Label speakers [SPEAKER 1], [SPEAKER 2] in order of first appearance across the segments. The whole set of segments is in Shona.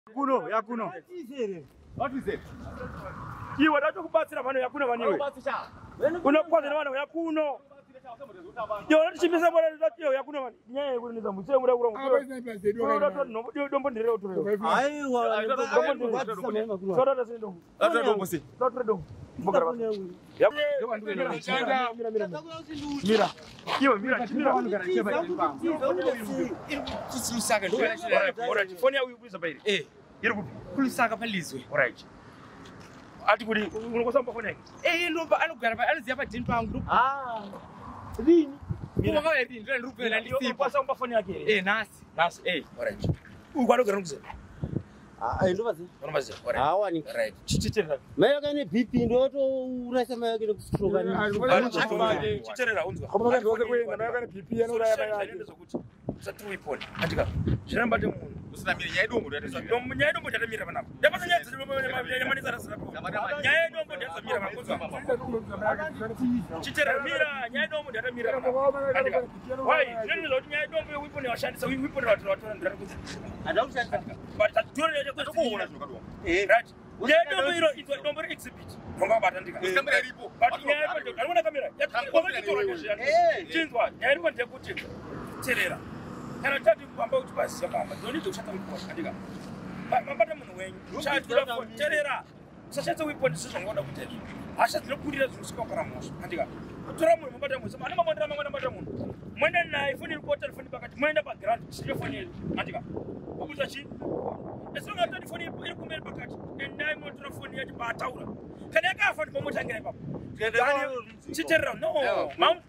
[SPEAKER 1] Kuno yakuno. Iwe ndatokubatsira vanhu yakuno vaniwe. Unokwaza nevanhu yakuno. Iwe unatichimbisa bora ndatiyo yakuno vani. Nyaya yekuti ndizambutsire muda kuramba. Dombo ndirere utorewa.
[SPEAKER 2] Aiwa,
[SPEAKER 1] Sora tasine dombo. Sora dombo. Mbogara basa. Mira mira mira. Mira. Iwe mira chimira. Alright, foni yako ikuisa pairi.
[SPEAKER 3] Eh.
[SPEAKER 1] Iri kupi?
[SPEAKER 3] Kulusaka palizwe.
[SPEAKER 1] Alright. Ati kuti unokosamba foni yake.
[SPEAKER 3] Eh, ndopa anogara pa anoziya padheni pangu.
[SPEAKER 2] Ah. Rini.
[SPEAKER 3] Wakauya rini ndo ndiri kupera ndisipo.
[SPEAKER 1] Unokosamba foni yake here?
[SPEAKER 3] Eh, nhasi.
[SPEAKER 1] Nhasi.
[SPEAKER 3] Eh.
[SPEAKER 1] Alright. Uyu anogara nokuzera.
[SPEAKER 2] Ah, ndovaziva.
[SPEAKER 1] Unomaziva. Alright.
[SPEAKER 2] Hawani.
[SPEAKER 1] Alright. Chichiterera.
[SPEAKER 2] Mai vake ane BP ndotourasa mai vake nekustroka.
[SPEAKER 1] Chiterera unzwa. Usati uipone. Andika. Zvirambate munhu. Nyaya yedombo ndatamira panapa. Ndapasa nyaya dzemanisa rasira. Nyaya yedombo ndatamira panapa. Chiterera mira nyaya yedombo ndatamira panapa. Andika. Why? Zvinoita kuti nyaya yedombo yeuipone washandisa uipone watora ndira kuti. But tatora yacho
[SPEAKER 2] Eh.
[SPEAKER 1] Right. Nyaya yedombo iro itwa dombo re exhibit. Ungabata ndika. But nyaya yedombo ndinoona kamera. Yatotora ndizvo.
[SPEAKER 2] Eh.
[SPEAKER 1] Chinzwa, nyaya iripo ndeyekuti terera. Kana uchati pamba kuti paziva pamba, don't kushata weapon, andika. Mabata munhu wenyu. Chatura phone, terera. Usashandisa weapon zvisizvo zvaungoda kuita izvi. Hasha dzinokurira dzinosvika kupara mhosva, andika. Tora munhu mabata munhu, ane mamondera mamwe anobata munhu. Moenda naye, foni iri kota, foni pakati, moenda paground, chiite foni yedu, andika. Wabuza chi? As long as tati foni iri kumberi pakati, endai motora foni yacho paataura. Kana yakafa ndipo motangira ipapo. Chiterera, no.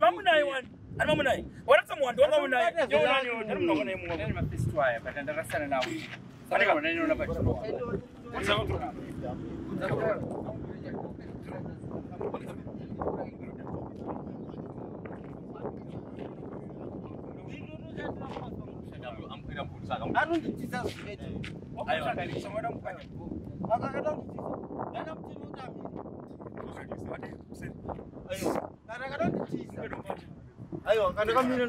[SPEAKER 1] Mamunaye wani. Ani mamunaye. Waratsa muwandi wanga munaye. Iwe unani iwe, ndari munhu wanga naye mumwe.
[SPEAKER 3] Ndani mafirst wire but ndarasana nawo. Saka unaona pachiro.
[SPEAKER 2] Aronditiza zvete.
[SPEAKER 1] Aiwa, samwada mukanya.
[SPEAKER 2] Akakada kunditiza. Ndana mutemo kuti amire. Aiwa. Kana akada kunditiza. Aiwa, kana kamira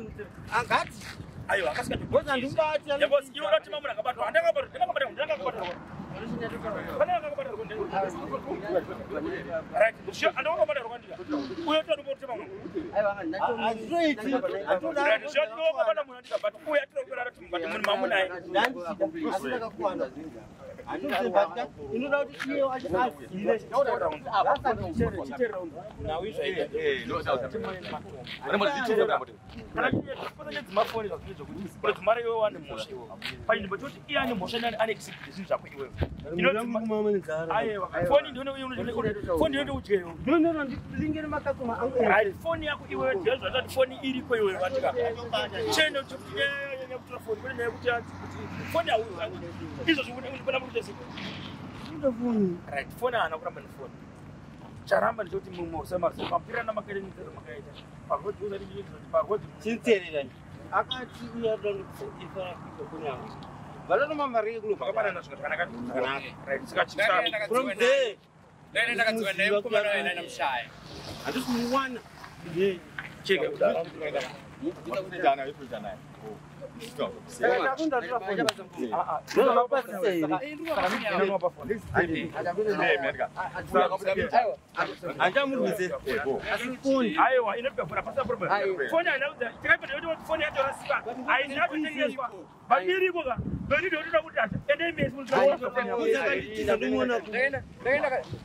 [SPEAKER 2] angati.
[SPEAKER 1] Aiwa, akasika
[SPEAKER 2] Ngozi handimubati.
[SPEAKER 1] Yabo, iwe unoti mamuna akabatwa. Handakabatwa, ndakabatwa, ndakabatwa. Pane akabatwa ndika. Right, sure, andakabatwa rwandika. Uyo toda kutema munhu.
[SPEAKER 2] Hazvitoiti.
[SPEAKER 1] Right, sure, ndokabata munhu andika, but uyo atira kupera ati but munhu mamunaye.
[SPEAKER 2] Ndandida. Asi ndakakwana. Handinoziva inoda kuti iye azive.
[SPEAKER 1] Chiterera unzwa. Nawo izvaita. Kana chinyaya dzimafoni zvazvino zvokuti unodzimara iwe wane mhosva iwewe. Pachinzvimbo chekuti iye ane mhosva ane exhibit zvinhu zvako iwewe. Aiwa, foni foni ndinoda udye iwewe.
[SPEAKER 2] Ndinondiringere makasoma angu.
[SPEAKER 1] Right, foni yako iwewe ndiyo zvazvati foni iriko iwewe vatika. Cheno chekuti nyaya kutora foni kune nyaya yekuti hanzi kuti foni hau izvozvo unokona kuita sei? Right, foni haana kuramba nefoni. Charamba ndechekuti mumwe mapirana makaita nenzira makaita. Parodi usati parodi
[SPEAKER 2] Chintererani. Akati uye anoda ndikuifana kuita kunyanga. Vanotoma mari yekuno.
[SPEAKER 1] makapanana zvakanaka. Right, saka chisa
[SPEAKER 2] From there.
[SPEAKER 3] Ndani ndakadziwa naye mukomana wayo ndani mushaya.
[SPEAKER 2] Handisi kumuwana.
[SPEAKER 1] cheka.
[SPEAKER 2] Ndakundatora foni. Ndozvakapasisa here? Handichamurwise. Asi foni.
[SPEAKER 1] Aiwa, inopiwa foni hapasina problem. Foni haina kudza tikaipeta kuti foni yacho rasika haina kutengeswa. Babiriko ka ndonidi kuti kuti endei mesi munotora foni yako.
[SPEAKER 2] Ndinoona ku.
[SPEAKER 3] Ndakaenda ndakaenda